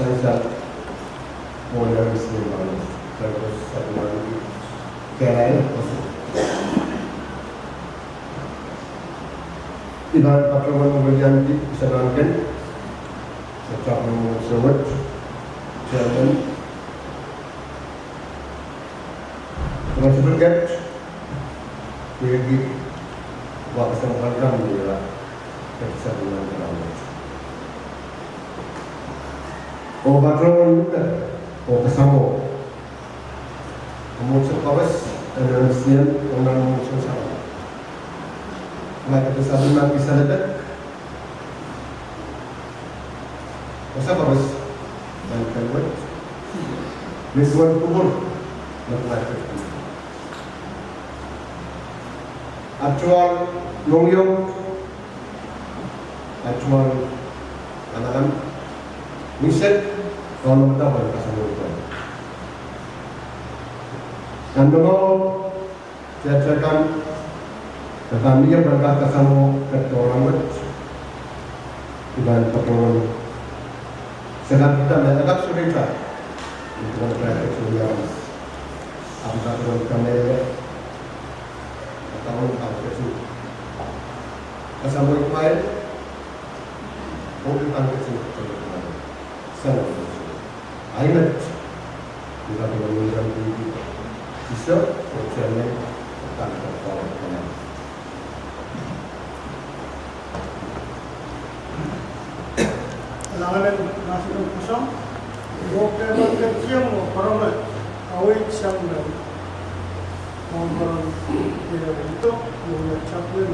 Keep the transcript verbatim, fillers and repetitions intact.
sansal mwohn N M C M pahn, sansal mwohn N M C M. I pahn patohwan weliandi kisalan kan, me sapwellime mwomwohdiso wet, chairman, principal kat, pwehki wahkasang pahn kan ni ira, kat sapwellime kan. Oh patohwan luke, oh kasamwo mwomwohdiso koaros en N M C M, oh nan mwomwohdiso sang. Mwahu ke sapwellime kisalan kan, oh sapwellime nan kan wet, me duwen kupwur, me mwahu ke. Atual mohngiong, atual anahn, ngisek, kaunopadahr pahn kasamwo irail. Nan mohngiong, tiahk kan, me pahn mie pahn kak kasamwo, kat tohrohr wet, I pahn patohwan, se kak ita me e kak surita, I pahn patohwan pahn ketin aramas. Ahpw patohwan kamehlele, patohwan pahn ketin kasamwo irail, oh I pahn ketin kasamwo irail. Sang. Ahi met, I patohwan weliandi Sister, oh chairman, oh pahn patohwan kamehlele. Nanganen mahsen en pwuhk sang, oh pahn ketin iang oh pahramas, aweid sang nan pahn pahramas, oh pahn chaplain.